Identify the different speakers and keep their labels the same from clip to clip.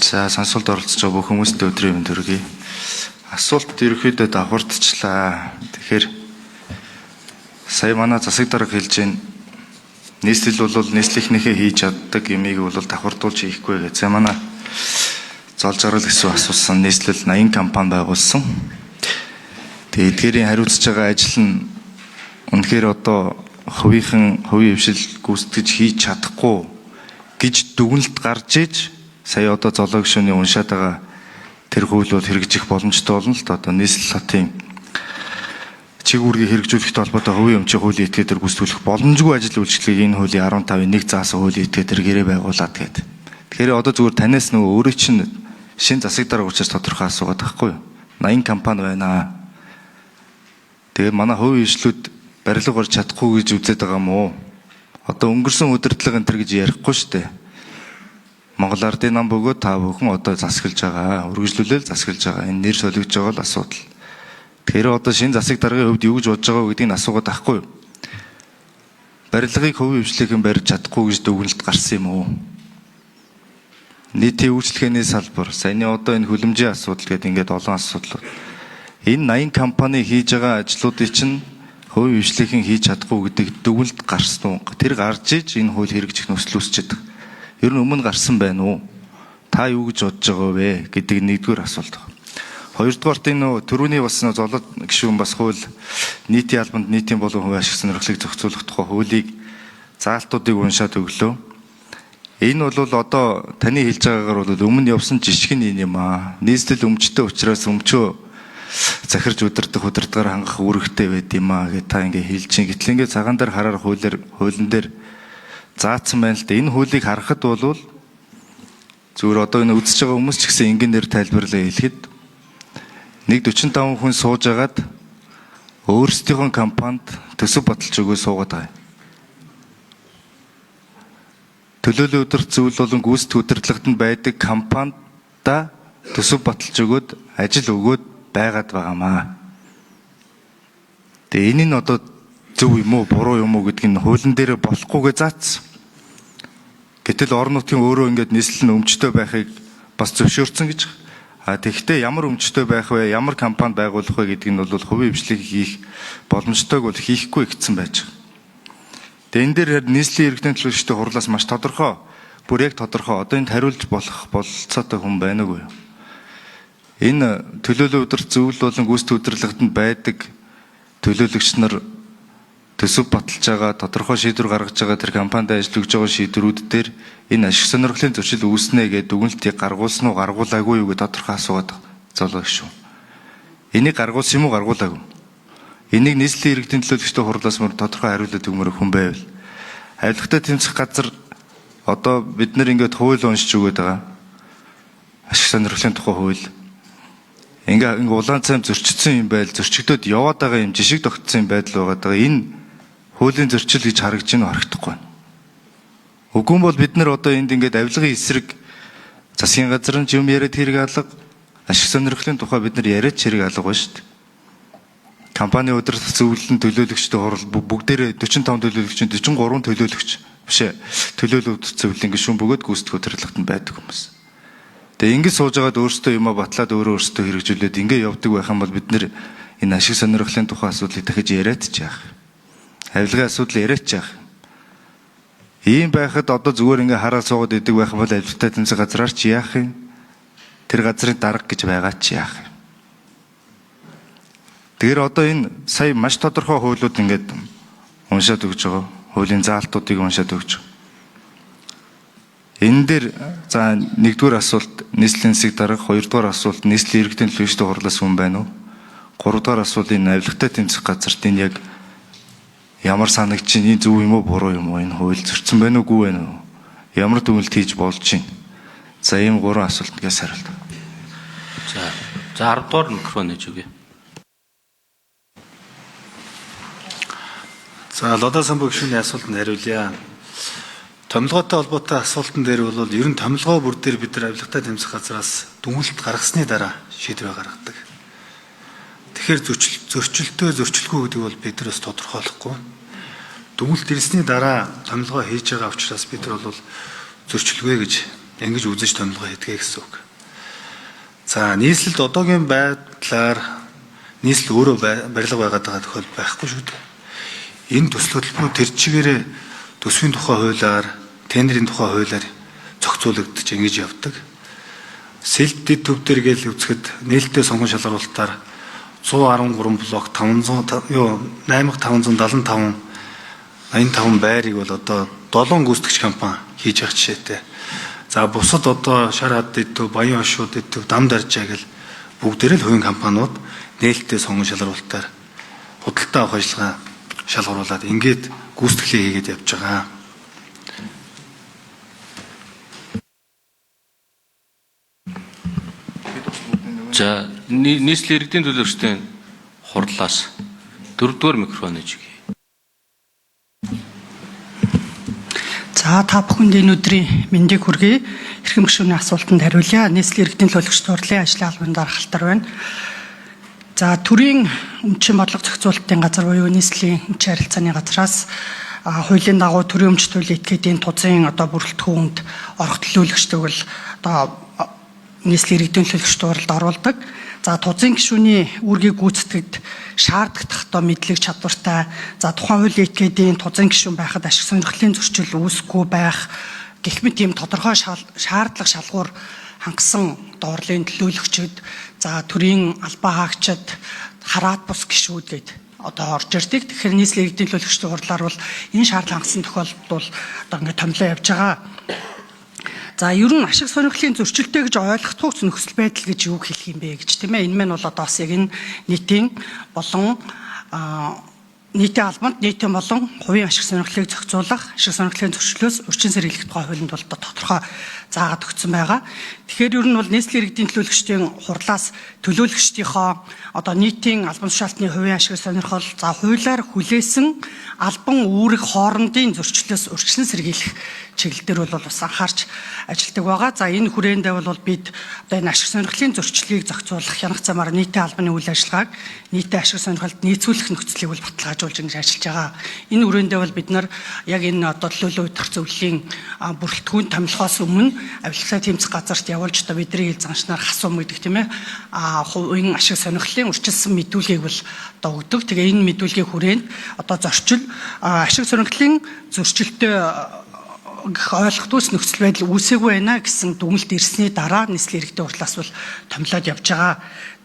Speaker 1: За, сонсголд оролцож байгаа бүх хүмүүст өдрийн мэнд хүргэе. Асуулт ерөнхийдөө давхардчихлаа. Тэгэхээр сая манай засаг дарга хэлж байна. Нийслэл бол нийслэлийнхнийхээ хийж чаддаг юмыг бол давхардуулж хийхгүй гэж. За, манай зол жаргал гэсэн асуусан нийслэл 80 компани байгуулсан. Тэгээ эдгээрийн хариуцж байгаа ажил нь үнэхээр одоо хувийнхан хувийн хвшил гүйцэтгэж хийж чадахгүй гэж дүгнэлт гарч иж сая одоо золоо гишүүний уншаад байгаа тэр хууль бол хэрэгжих боломжтой болно л доо. Одоо нийслэл хотын чиг үүргийг хэрэгжүүлэхтэй холбоотой хувийн өмчийн хуулийн этгээд төр гүйцэтгүүлэх боломжгүй ажил үйлчлэгийг энэ хуулийн 15-ын 1 заасан хуулийн этгээд төр гэрээ байгуулад гэдэг. Тэгэхээр одоо зүгээр танаас нөгөө өөрөө чинь шин засаг дарга учраас тодорхой асуугаад байхгүй юу? 80 компани байна. Тэгээд манай хувийн хвшлүүд барилга барьж чадахгүй гэж үзээд байгаа юм уу? Одоо өнгөрсөн удирдлага энэ төр гэж ярихгүй шүү дээ. Монгол Ардын нам бөгөөд та бүхэн одоо засаглаж байгаа. Үргэлжлүүлэл засаглаж байгаа. Энэ нэр солигдож байгаа л асуудал. Тэгэхээр одоо шинэ засаг даргын хувьд юу гэж бодож байгаа гэдгийг асуугаад байхгүй юу? Барилгыг хувийн хвшлийнхэн барьж чадахгүй гэж дүгнэлт гарсан юм уу? Нийтийн үйлчилгээний салбар, саяны одоо энэ хөлөмжийн асуудал гэдэг ингээд олон асуудлууд. Энэ 80 компани хийж байгаа ажлуудыг чинь хувийн хвшлийнхэн хийж чадахгүй гэдэг дүгнэлт гарсан уу? Тэр гарч иж энэ хууль хэрэгжих нөхцөл үүсчихэд. Ер нь өмнө гарсан байна уу? Та юу гэж бодож байгаа вэ гэдэг нэгдүгээр асуулт. Хоёрдугаарт энэ нөө төрөүний бас нөө золоод гишүүн бас хууль нийтийн албанд нийтийн болон хувийн ашиг сонирхлыг зохицуулах тухай хуулийг заалтуудыг уншаад өглөө. Энэ бол одоо таны хэлж байгаагаар бол өмнө явсан жишг нь энэ юм аа. Нийслэл өмчтэй учраас өмчөө захирж удирдах удирдгаар хангах үүрэгтэй байд юм аа гэж та ингээ хэлж чинь. Гэтэл ингээ цагаан дээр хараар хуулиар хуулин дээр заасан байна л да. Энэ хуулийг харахад бол зүгээр одоо энэ үзэж байгаа хүмүүс ч гэсэн ингэн нэр тайлбарлаа хэлэхэд 145 хүн сууж агаад өөрсдийнхөө компанид төсөв баталж өгөө суугаад байгаа. Төлөөллийн өдөрт зөвлөл болон гүйцэтгэх удирдлагад нь байдаг компанидаа төсөв баталж өгөөд ажил өгөөд байгаад байгаамаа. Тэгээ энэ нь одоо зөв юм уу, буруу юм уу гэдг нь хуулийн дээр болохгүйгээ заасан. Гэтэл орон нутгийн өөрөө ингээд нийслэл нь өмчтэй байхыг бас зөвшөөрсөн гэж. А тэгэхдээ ямар өмчтэй байх вэ, ямар компани байгуулах вэ гэдг нь бол хувийн хвшлийг хийх боломжтойг бол хийхгүй гэсэн байж байгаа. Тэгээ энэ дээр нийслэлийн иргэдийн төлөөлөгчдийн хурлаас маш тодорхой, бүр яг тодорхой одоо энд хариулж болох бололцоотой хүн байна уу? Энэ төлөөллийн өдөрт зөвлөл болон гүйцэтгэх удирдлагад нь байдаг төлөөлөгч нар төсөв баталж байгаа, тодорхой шийдвэр гаргаж байгаа тэр компанид ажил өгж байгаа шийдвэрүүд дээр энэ ашиг сонирхлын зөрчил үүснэ гэдэг дүгнэлтийг гаргуулсан уу, гаргуулаагүй юу гэж тодорхой асуугаад золоо шүү. Энийг гаргуулсан юм уу, гаргуулаагүй? Энийг нийслэлийн иргэдийн төлөөлөгчдийн хурлаас мөр тодорхой хариулт өгмөр хүн байвал. Авилгатай тэмцэх газар одоо бид нэр ингээд хууль уншиж өгöd байгаа. Ашиг сонирхлын тухай хууль. Ингээ улаан цайм зөрчигдсөн юм байл, зөрчигдөд яваад байгаа юм жишг тогтсон юм байдал байгаа даа. Энэ хуулийн зөрчил гэж харагдаж байна уу, харагдахгүй байна. Үгүй бол бид нар одоо энд ингээд авилгын эсрэг засгийн газар нь юм яриад хэрэг алга, ашиг сонирхлын тухай бид нар яриад хэрэг алга байна шүү дээ. Компани удирдах зөвлөлийн төлөөлөгчдийн хурал бүгдээрээ 45 төлөөлөгчийн 43 төлөөлөгч биш ээ төлөөлөл удирдах зөвлөлийн гишүүн бөгөөд гүйцэтгэх удирдлагад нь байдаг хүмүүс. Тэгээ ингэж сууж байгаад өөрсдөө юмаа батлаад өөрөө өөрсдөө хэрэгжүүлээд ингэ явдаг байх юм бол бид нэр энэ ашиг сонирхлын тухай асуудлыг дахиж яриад ч яах. Авилгын асуудал яриад ч яах. Ийм байхад одоо зүгээр ингээ хараа суугаад идэг байх юм бол авилгатай тэмцэх газраар ч яах юм. Тэр газрын дарга гэж байгаа ч яах юм. Тэгэхээр одоо энэ сая маш тодорхой хуулиуд ингээд уншаад өгч байгаа. Хуулийн заалтуудыг уншаад өгч байгаа. Энэ дээр за нэгдүгээр асуулт нийслэлийн засаг дарга, хоёрдугаар асуулт нийслэлийн иргэдийн төлөөлөгчдийн хурлаас хүн байна уу? Гуравдугаар асуулт энэ авилгатай тэмцэх газарт энэ яг ямар санагдаж чинь энэ зөв юм уу, буруу юм уу? Энэ хууль зөрчсөн байна уу, үгүй байна уу? Ямар дүгнэлт хийж болж байна? За ийм гурван асуултнаас хариулт.
Speaker 2: За 10 дугаар микрофон нээж өгье.
Speaker 3: За Лодоо самбуу гишүүний асуултанд хариулъя. Томилгоотой холбоотой асуултан дээр бол ер нь томилгоо бүр дээр бид нар авилгатай тэмцэх газраас дүгнэлт гаргасны дараа шийдвэр гаргадаг. Тэгэхээр зөрчилтэй зөрчилгүй гэдэг бол бид нар бас тодорхойлохгүй. Дүгнэлт ирсний дараа томилгоо хийж байгаа учраас бид нар бол зөрчилгүй гэж Ингэж үзэж томилгоо хийдэг гэсэн үг. За нийслэлд одоогийн байдлаар нийслэл өөрөө барилга байгаад байгаа тохиол байхгүй шүү дээ. Энэ төсөл хөтөлбөрүүд тэр чигээрээ төсвийн тухай хуулиар, тендерийн тухай хуулиар зохицуулагдаж ингэж явдаг. Сэлт дэд төв дээр гээл үзэхэд нээлттэй сонгон шалгаруулалтаар 113 блок 500 юу 8575 85 байрыг бол одоо 7 гүйцэтгэгч компани хийж явах жишээтэй. За бусад одоо шар хад дэд төв, Баян хошуу дэд төв, дам даржаа гэл бүгдээрээ л хувийн компаниуд нээлттэй сонгон шалгаруулалтаар худалдаа авах ажиллагаа шалгаруулад ингээд гүйцэтгэлээ хийгээд явж байгаа.
Speaker 2: За нийслэлийн иргэдийн төлөөлөгчдийн хурлаас дөрөвдүгээр микрофон нээж өгье.
Speaker 4: За та бүхэнд энэ өдрийн мэндийг хүргэе. Эрхэм гишүүний асуултанд хариулъя. Нийслэлийн иргэдийн төлөөлөгчдийн хурлын ажлын албаны дарга халтар байна. За төрийн өмчийн бодлого зохицуулалтын газар буюу нийслэлийн өмчийн харилцааны газраас хуулийн дагуу төрийн өмч туйлын этгээдийн тузын одоо бүрэлдэхүүнд орох төлөөлөгчдөг бол одоо нийслэлийн иргэдийн төлөөлөгчдийн хурлд оруулдаг. За тузын гишүүний үүргийг гүйцэтгэхэд шаардлагатай одоо мэдлэг чадвартай, за тухайн хуулийн этгээдийн тузын гишүүн байхад ашиг сонирхлын зөрчил үүсэхгүй байх гэх мэт ийм тодорхой шаардлага шалгуур хангасан доорлын төлөөлөгчд, за төрийн албан хаагчид, хараат бус гишүүд гээд одоо орж ирдэг. Тэгэхээр нийслэлийн иргэдийн төлөөлөгчдийн хурлаар бол энэ шаардлага хангасан тохиолдолд бол одоо ингээд томилоо явж байгаа. За ер нь ашиг сонирхлын зөрчилтэй гэж ойлгохгүй нөхцөл байдал гэж юу хэлэх юм бэ гэж тийм ээ. Энэ мань бол одоо бас яг энэ нийтийн болон нийтийн албанд нийтийн болон хувийн ашиг сонирхлыг зохицуулах, ашиг сонирхлын зөрчлөөс урьдчилан сэргийлэх тухай хуулинд бол тодорхой заагаад өгсөн байгаа. Тэгэхээр ер нь бол нийслэлийн иргэдийн төлөөлөгчдийн хурлаас төлөөлөгчдийнхөө одоо нийтийн албан тушаалтны хувийн ашиг сонирхол, за хуулиар хүлээсэн албан үүрэг хоорондын зөрчлөөс урьдчилан сэргийлэх чиглэл дээр бол бас анхаарч ажилладаг байгаа. За энэ хүрээндээ бол бид одоо энэ ашиг сонирхлын зөрчлийг зохицуулах хянах замаар нийтийн албаны үйл ажиллагааг нийтийн ашиг сонирхолд нийцүүлэх нөхцөлийг бол баталгаажуулж ингэж ажиллаж байгаа. Энэ хүрээндээ бол бид нар яг энэ одоо төлөөлөл удирдах зөвлөлийн бүрэлдэхүүн томилхоос өмнө авилгатай тэмцэх газарт явуулж одоо бидний хил заншнаар хасуум гэдэг тийм ээ хувийн ашиг сонирхлын урьдчилсан мэдүүлгийг бол одоо өгдөг. Тэгээ энэ мэдүүлгийн хүрээнд одоо зорчил ашиг сонирхлын зөрчилтэй гэх ойлгохдгүйс нөхцөл байдал үүсээгүй байна гэсэн дүгнэлт ирсний дараа нийслэлийн иргэдийн хурлаас бол томилоод явж байгаа.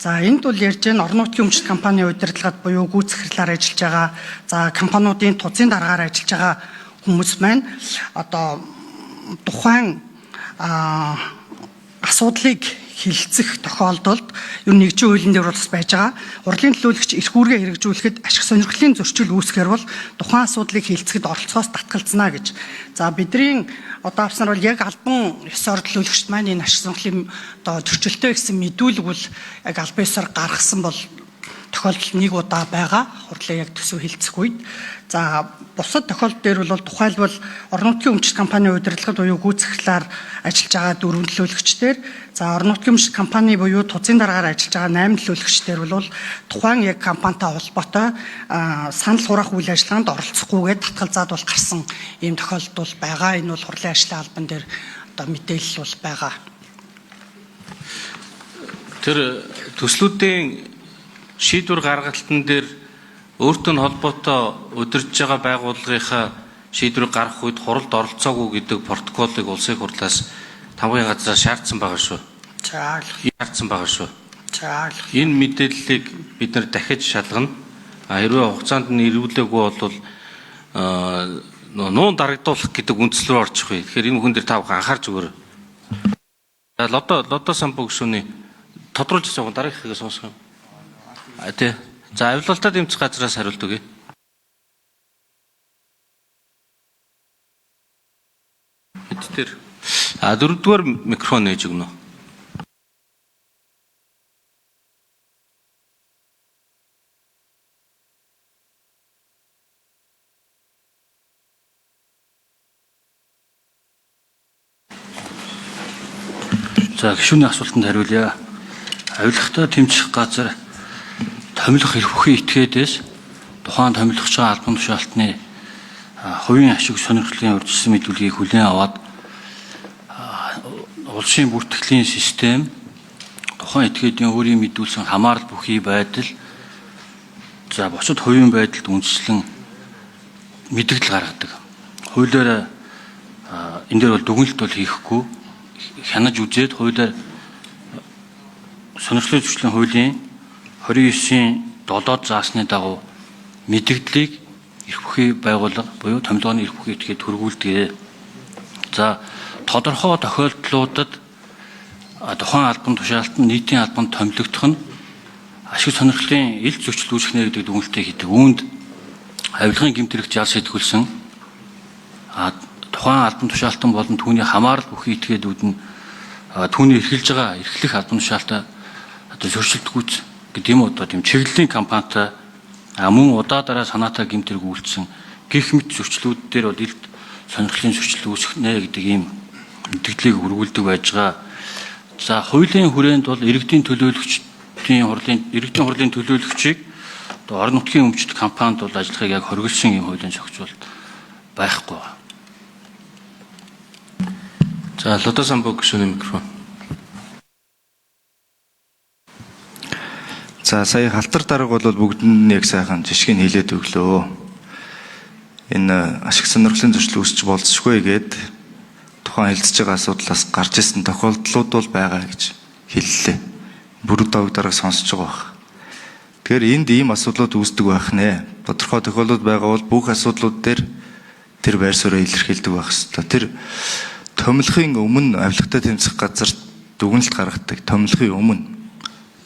Speaker 4: За энд бол ярьж байна орон нутгийн өмчт компани удирдлагад буюу гүйцэтгэхлээр ажиллаж байгаа, за компаниудын тузын даргаар ажиллаж байгаа хүмүүс маань одоо тухайн асуудлыг хилцэх тохиолдолд ер нь нэгжийн хуулийн дээр бол бас байж байгаа. Хурлын төлөөлөгч эрх үүргээ хэрэгжүүлэхэд ашиг сонирхлын зөрчил үүсгэхээр бол тухайн асуудлыг хилцэхэд оролцоос татгалзнаа гэж. За бидний одоо авснаар бол яг албан ёсоор төлөөлөгчд маань энэ ашиг сонирхлын одоо зөрчилтэй гэсэн мэдүүлэг бол яг албан ёсоор гаргасан бол тохиолдол нэг удаа байгаа. Хурлын яг төсөв хилцэх үед. За бусад тохиолдол дээр бол тухайлбал орон нутгийн өмчт компани удирдлагад буюу гүйцэтгэлээр ажиллаж байгаа 4 төлөөлөгчдөр, за орон нутгийн өмчт компани буюу тузын даргаар ажиллаж байгаа 8 төлөөлөгчдөр бол тухайн яг компанитай холбоотой санал хураах үйл ажиллагаанд оролцохгүйгээд татгалзаад бол гарсан ийм тохиолдол бол байгаа. Энэ бол хурлын ажлын албан дээр одоо мэдээлэл бол байгаа.
Speaker 2: Тэр төслүүдийн шийдвэр гаргалтан дээр өөртөө нь холбоотой удирдах байгаа байгууллагынхаа шийдвэр гаргах үед хуралд оролцоогүй гэдэг протоколыг улсын хурлаас тамгын газраас шаардсан байгаа шүү.
Speaker 4: За
Speaker 2: Шаардсан байгаа шүү.
Speaker 4: За
Speaker 2: Энэ мэдээллийг бид нар дахиж шалгана. А хэрвээ хугацаанд нь эргүүлээгүй бол нуун дарагдуулах гэдэг үндс рүү орчих вэ. Тэгэхээр энэ хүн дээр та бүхэн анхаарч өгөөрэй. За Лодо самбу гишүүний тодруулж асуух дараагийнхыг сонсох юм. А тий. За авилгалтай дэмжих газраас хариулт өгье. Эд тэр. А дөрөвдүгээр микрофон нээж өгнө.
Speaker 5: За гишүүний асуултанд хариулъя. Авилгатай тэмцэх газар томилох эрх бүхий этгээдээс тухайн томилогч байгаа албан тушаалтны хувийн ашиг сонирхлын урьдчилсан мэдүүлгийг хүлээн аваад Улсын бүртгэлийн систем тухайн этгээдийн өөрийн мэдүүлсэн хамаарал бүхий байдал за бусад хувийн байдалд үндэслэн мэдэгдэл гаргадаг. Хуулиар энэ дээр бол дүгнэлт бол хийхгүй хянаж үзээд хуулиар сонирхлын зөрчлийн хуулийн 29-ийн 7-д заасны дагуу мэдэгдлийг эрх бүхий байгууллага буюу томилгооны эрх бүхий этгээд төргүүлдэг. За тодорхой тохиолдлуудад тухайн албан тушаалт нь нийтийн албанд томилогдох нь ашиг сонирхлын ил зөрчил үүсгэнэ гэдэг дүгнэлтийг хийдэг. Үүнд авилгын гэмт хэрэг жал сэтгүүлсэн тухайн албан тушаалтан болон түүний хамаарал бүхий этгээдүүд нь түүний эрхэлж байгаа эрхлэх албан тушаалтаа одоо зөрчилдгүйц гэдэг юм одоо тийм чиглэлийн компанитай мөн удаа дараа санаатай гэмт хэрэг үйлдсэн гих мэт зөрчлүүд дээр бол илт сонирхлын зөрчил үүсгэнэ гэдэг ийм мэдээллийг өргүүлдэг байж байгаа. За хуулийн хүрээнд бол иргэдийн төлөөлөгчдийн хурлын иргэдийн хурлын төлөөлөгчийг одоо орон нутгийн өмчт компанид бол ажиллахыг яг хориглосон ийм хуулийн зохицуулалт байхгүй байна.
Speaker 2: За Лудо самбуу гишүүний микрофон.
Speaker 1: За сая халтар дарга бол бүгдэнд нь яг сайхан жишгийг хэлээд өглөө. Энэ ашиг сонирхлын зөрчил үүсч болзошгүй гээд тухайн хэлцэж байгаа асуудлаас гарч ирсэн тохиолдлууд бол байгаа гэж хэллээ. Бүрэн давг дарга сонсож байгаа бах. Тэгэхээр энд ийм асуудлууд үүсдэг байх нэ. Тодорхой тохиолдлууд байгаа бол бүх асуудлууд дээр тэр байр сууриа илэрхийлдэг байх хэвээр. Тэр томилохын өмнө авилгатай тэмцэх газар дүгнэлт гаргадаг. Томилохын өмнө.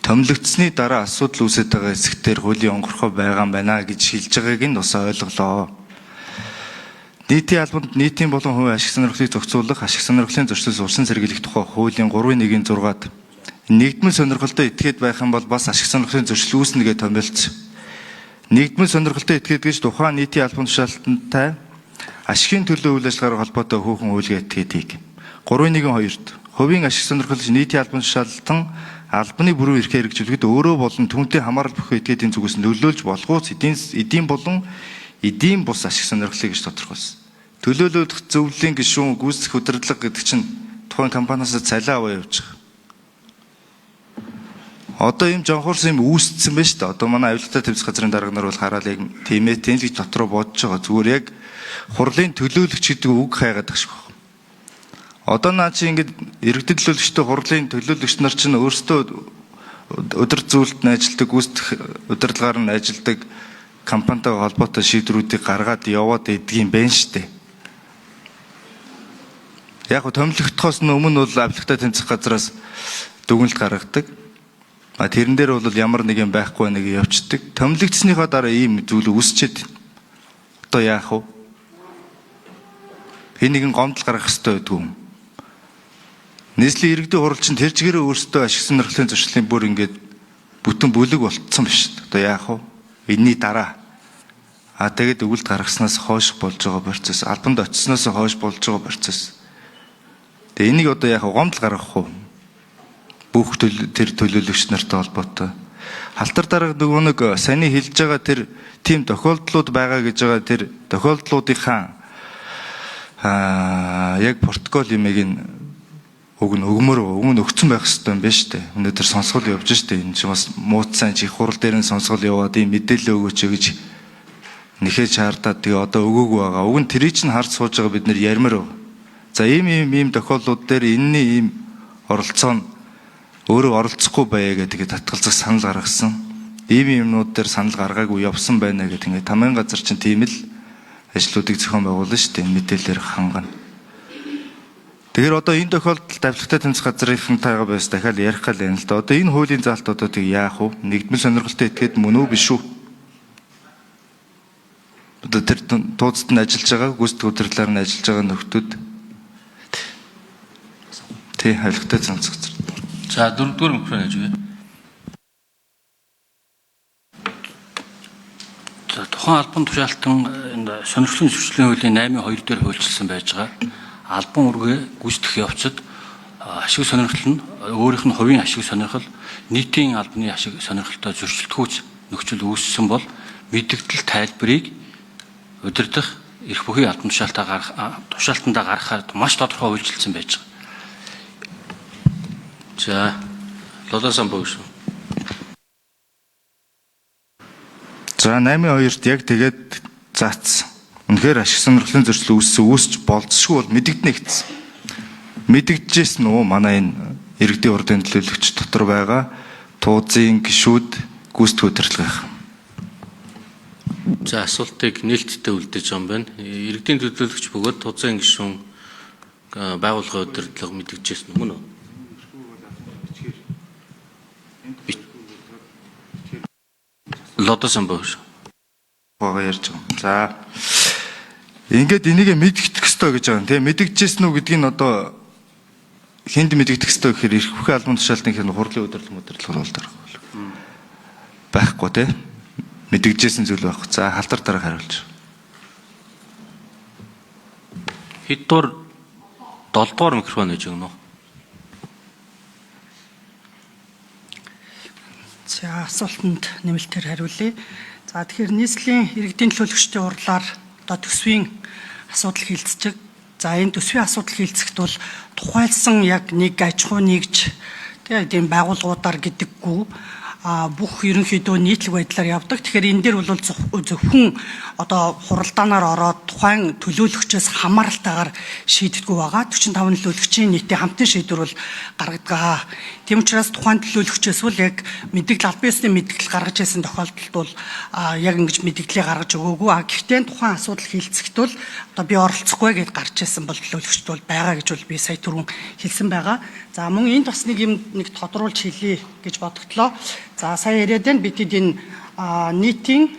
Speaker 1: Томилогдсны дараа асуудал үүсэж байгаа хэсэгтэр хуулийн онгорхой байгаа юм байна гэж хэлж байгааг нь бас ойлголоо. Нийтийн албанд нийтийн болон хувийн ашиг сонирхлыг зохицуулах, ашиг сонирхлын зөрчлөөс улсын сэргийлэх тухай хуулийн 3.1-6-ад нэгдмэл сонирхолтой этгээд байх юм бол бас ашиг сонирхлын зөрчил үүснэ гэж томилц. Нэгдмэл сонирхолтой этгээд гэж тухайн нийтийн албан тушаалтантай ашигын төлөө үйл ажиллагаагаар холбоотой хүүхэн уйлгаа этгээдийг 3.1-2-д хувийн ашиг сонирхолч нийтийн албан тушаалтан албаны бүрэн эрхээ хэрэгжүүлэхэд өөрөө болон түүнтэй хамаарал бүхий этгээдийн зүгээс нөлөөлж болох уу эдийн болон эдийн бус ашиг сонирхлыг гэж тодорхойлсон. Төлөөлөх зөвлөлийн гишүүн гүйцэтгэх удирдлага гэдэг чинь тухайн компаниас цалин аваа явж байгаа. Одоо ийм жонхорс юм үүссэн байна шүү дээ. Одоо манай авилгатай тэмцэх газрын дарга нар бол хараад яг тийм ээ тийм л гэж дотроо бодож байгаа. Зүгээр яг хурлын төлөөлөгч гэдэг үг хайгаад байгаа шүү. Одоо наа чи ингээд иргэдэд төлөөлөгчтэй хурлын төлөөлөгч нар чинь өөрсдөө өдөр зүйлд нь ажилдаг, гүйцэтгэх удирдлагаар нь ажилдаг компанитай холбоотой шийдвэрүүдийг гаргаад яваад иддэг юм байна шүү дээ. Яг го томилогдохоос нь өмнө бол авилгатай тэмцэх газраас дүгнэлт гаргадаг. А тэрэн дээр бол ямар нэг юм байхгүй нэг явцдаг. Томилогдсныхоо дараа ийм зүйл үүсчихэд одоо яах вэ? Хэн нэгэн гомдол гаргах ёстой байдгүй юм. Нийслэлийн иргэдийн хурал чинь тэр чигээрээ өөрсдөө ашиг сонирхлын зөрчлийн бүр ингээд бүтэн бүлэг болцсон биш. Одоо яах вэ? Энийний дараа. А тэгээд өгөлт гаргаснаас хойш болж байгаа процесс, албанд очсноос хойш болж байгаа процесс. Тэгээ энийг одоо яах вэ? Гомдол гаргах уу? Бүх тэр төлөөлөгч нартай холбоотой. Халтар дарга нөгөө нэг саяны хэлж байгаа тэр тийм тохиолдлууд байгаа гэж байгаа тэр тохиолдлуудынхаа яг протокол юмыг нь уг нь өгмөр өмнө өгцөн байх хэрэгтэй юм байна шүү дээ. Өнөөдөр сонсгол явж шүү дээ. Энэ чинь бас мууцсан чи их хурал дээр нь сонсгол яваад ийм мэдээлэл өгөөч гэж нэхээ чаардаад тэгээ одоо өгөөгүй байгаа. Уг нь тэрий чинь харж сууж байгаа бид нэр ярмаар байгаа. За ийм ийм ийм тохиолдлууд дээр энэний ийм оролцоо нь өөрөө оролцохгүй байя гэдэг татгалзах санал гаргасан. Ийм юмнууд дээр санал гаргаагүй явсан байна гэдэг ингээд тамийн газар чинь тийм л ажлуудыг зохион байгуулна шүү дээ. Мэдээлэлээр хангана. Тэгэхээр одоо энэ тохиолдолд авилгатай тэмцэх газрынхантайгаа бас дахиад ярих гал байна л да. Одоо энэ хуулийн заалт одоо тэг яах вэ? Нэгдмэл сонирхолтой этгээд мөн үү биш үү? Одоо тэр тууцад нь ажиллаж байгаа, гүйцэтгэх удирдлагаар нь ажиллаж байгаа нөхдүүд тий авилгатай тэмцэх газар.
Speaker 2: За дөрөвдүгээр микрофон хийж өгье.
Speaker 5: За тухайн албан тушаалтан энэ сонирхлын зөрчлийн хуулийн 8.2 дээр хуульчилсан байж байгаа. Албан үүргээ гүйцэтгэх явцад ашиг сонирхол нь өөрийнх нь хувийн ашиг сонирхол нийтийн албаны ашиг сонирхолтой зөрчилдөхүүц нөхцөл үүссэн бол мэдэгдэл тайлбарыг удирдах эрх бүхий албан тушаалтаа гарах тушаалтандаа гаргахаар маш тодорхой хуульчилсан байж байгаа.
Speaker 2: За. Лолосон бөгш.
Speaker 1: За 8-2-т яг тэгээд заацсан. Үнэхээр ашиг сонирхлын зөрчил үүссэн, үүсч болцсогүй бол мэдэгдэнэ гэсэн. Мэдэгдэжсэн үү манай энэ иргэдийн урдын төлөөлөгч дотор байгаа туузын гишүүд гүйцэтгэх удирдлагын.
Speaker 2: За асуултыг нээлттэй үлдээж байгаа юм байна. Иргэдийн төлөөлөгч бөгөөд тузын гишүүн байгууллагын удирдлага мэдгэжсэн мөн үү? Лодосон бөгш.
Speaker 1: Байгаа ярьж байгаа. За ингээд энийг мэдэгдэх ёстой гэж байгаа юм тийм мэдэгдэжсэн үү гэдгийг нь одоо хүнд мэдэгдэх ёстой гэхээр эрх бүхий албан тушаалтын хэрэг хурлын удирдлага бол дарах байхгүй тийм мэдэгдэжсэн зүйл байхгүй. За халдар дараах хариулж.
Speaker 2: Хэд дугаар 7 дугаар микрофон хийж өгнө үү?
Speaker 4: За асуултанд нэмэлтээр хариулъя. За тэгэхээр нийслэлийн иргэдийн төлөөлөгчдийн хурлаар одоо төсвийн асуудал хилцдэг. За энэ төсвийн асуудал хилцэхэд бол тухайлсан яг нэг аж ахуй нэгж тэгээ тийм байгууллагуудаар гэдэггүй бүх ерөнхийдөө нийтлэг байдлаар явдаг. Тэгэхээр энэ дээр бол зөвхөн одоо хуралдаанаар ороод тухайн төлөөлөгчөөс хамааралтайгаар шийддэггүй байгаа. 45 төлөөлөгчийн нийтийн хамтын шийдвэр бол гаргадаг. Тийм учраас тухайн төлөөлөгчөөс бол яг мэдээлэл албан ёсны мэдээлэл гаргаж ирсэн тохиолдолд бол яг ингэж мэдээллийг гаргаж өгөөгүй. Гэхдээ тухайн асуудал хилцэхэд бол одоо би оролцохгүй гэдээ гарч ирсэн бол төлөөлөгчд бол байгаа гэж бол би сая түрүүн хэлсэн байгаа. За мөн энд бас нэг юм нэг тодруулж хэлье гэж бодогдлоо. За сая яриад байна бид энэ нийтийн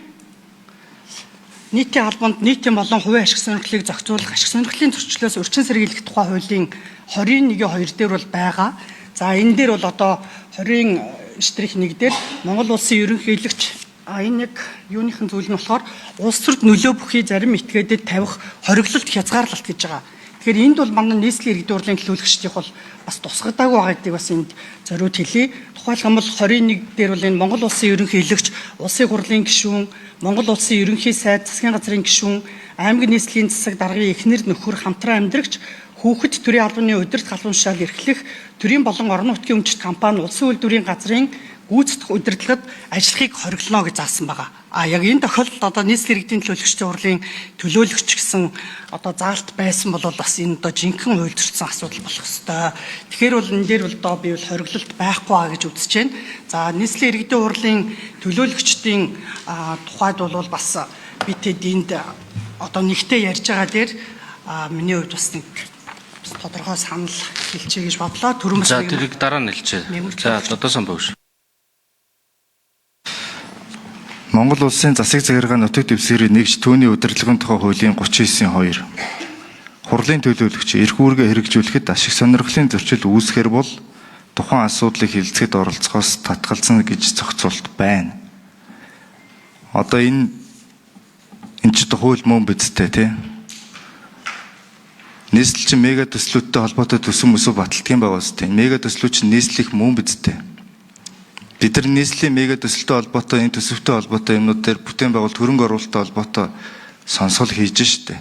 Speaker 4: албанд нийтийн болон хувийн ашиг сонирхлыг зохицуулах ашиг сонирхлын зөрчлөөс орчин сэргийлэх тухай хуулийн 21-2 дээр бол байгаа. За энэ дээр бол одоо 20-1 дээр Монгол улсын ерөнхийлөгч энэ яг юуныхан зүйл нь болохоор улс төрд нөлөө бүхий зарим этгээдэд тавих хориглолт хязгаарлалт гэж байгаа. Тэгэхээр энд бол манай нийслэлийн иргэдийн хурлын төлөөлөгчдийнх бол бас тусгадаагүй байгаа гэдгийг бас энд зориуд хэлье. Тухайлх юм бол 21 дээр бол энэ Монгол улсын ерөнхийлөгч, улсын хурлын гишүүн, Монгол улсын ерөнхий сайд, засгийн газрын гишүүн, аймаг нийслэлийн засаг даргын эхнэр нөхөр, хамтран амьдрагч, хүүхэд төрийн албаны удирдах албан тушаал эрхлэх, төрийн болон орон нутгийн өмчт компани, улсын үйлдвэрийн газрын гүйцэтгэх удирдлагад ажиллахыг хориглоно гэж заасан байгаа. Яг энэ тохиолдолд одоо нийслэлийн иргэдийн төлөөлөгчдийн хурлын төлөөлөгч гэсэн одоо заалт байсан бол бас энэ одоо жинхэнэ хууль зөрчсөн асуудал болох ёстой. Тэгэхээр бол энэ дээр бол одоо би бол хориглолт байхгүй аа гэж үзэж байна. За нийслэлийн иргэдийн хурлын төлөөлөгчдийн тухайд бол бас би тэд энд одоо нэгтээ ярьж байгаа дээр миний хувьд бас нэг тодорхой санал хэлчихье гэж бодлоо. Түрүүн бас
Speaker 2: За тэрийг дараа нь хэлчихье. За Лодосон бөгш.
Speaker 1: Монгол улсын засаг захиргаа нутаг дэвсгэрийн нэгж түүний удирдлагын тухай хуулийн 39-2 хурлын төлөөлөгч эрх үүргээ хэрэгжүүлэхэд ашиг сонирхлын зөрчил үүсгэхэр бол тухайн асуудлыг хилцэхэд оролцохоос татгалзана гэж зохицуулт байна. Одоо энэ ч хууль мөн бидтэй тий. Нийслэл чинь мега төслүүдтэй холбоотой төсөв мөсөө баталдаг юм байгаа үстэй. Мега төслүүд чинь нийслэх мөн бидтэй. Бид нар нийслэлийн мега төсөлтэй холбоотой энэ төсөвтэй холбоотой юмнууд дээр бүтээн байгуулалт хөрөнгө оруулалттай холбоотой сонсгол хийж штэ.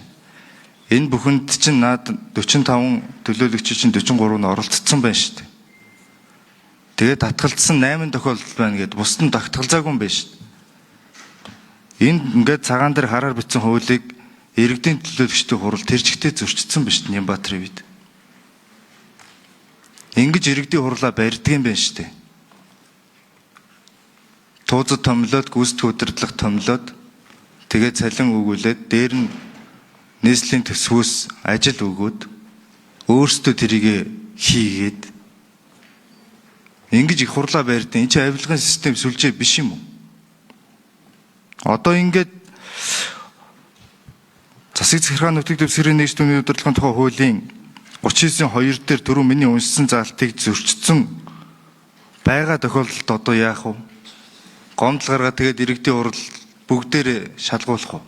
Speaker 1: Энэ бүхэнд чинь наад 45 төлөөлөгч чинь 43 нь оролцсон байна штэ. Тэгээд татгалцсан 8 тохиолдол байна гэд бусд нь тогтолцоогүй юм байна штэ. Энд ингээд цагаан дээр хараар бичсэн хуулийг иргэдийн төлөөлөгчдийн хурал тэр чигтээ зөрчсөн байна штэ Нямбатрын үед. Ингэж иргэдийн хурлаа барьдаг юм байна штэ. Туузад томлоод гүйцэтгэх удирдлага томлоод тэгээд цалин өгүүлээд дээр нь нийслэлийн төсвөөс ажил өгөөд өөрсдөө тэрийг хийгээд ингэж их хурлаа барьдаг. Энэ чинь авилгын систем сүлжээ биш юм уу? Одоо ингээд засаг захиргаа нутаг дэвсгэрийн нэгж түүний удирдлагын тухай хуулийн 39-2 дээр түрүү миний уншсан заалтыг зөрчсөн байгаа тохиолдолд одоо яах вэ? Гомдол гаргаад тэгээд иргэдийн хурал бүгдээрээ шалгуулах уу?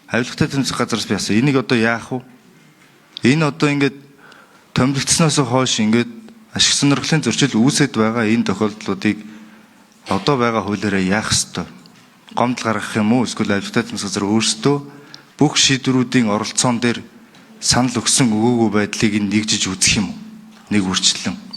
Speaker 1: Авилгатай тэмцэх газараас би асуу. Энийг одоо яах вэ? Энэ одоо ингээд томилогдсноос хойш ингээд ашиг сонирхлын зөрчил үүсэт байгаа энэ тохиолдлуудыг одоо байгаа хуулиараа яах ёстой? Гомдол гаргах юм уу? Эсвэл авилгатай тэмцэх газар өөрсдөө бүх шийдвэрүүдийн оролцоон дээр санал өгсөн өгөөгүй байдлыг нь нэгжиж үзэх юм уу? Нэг үрчлэн.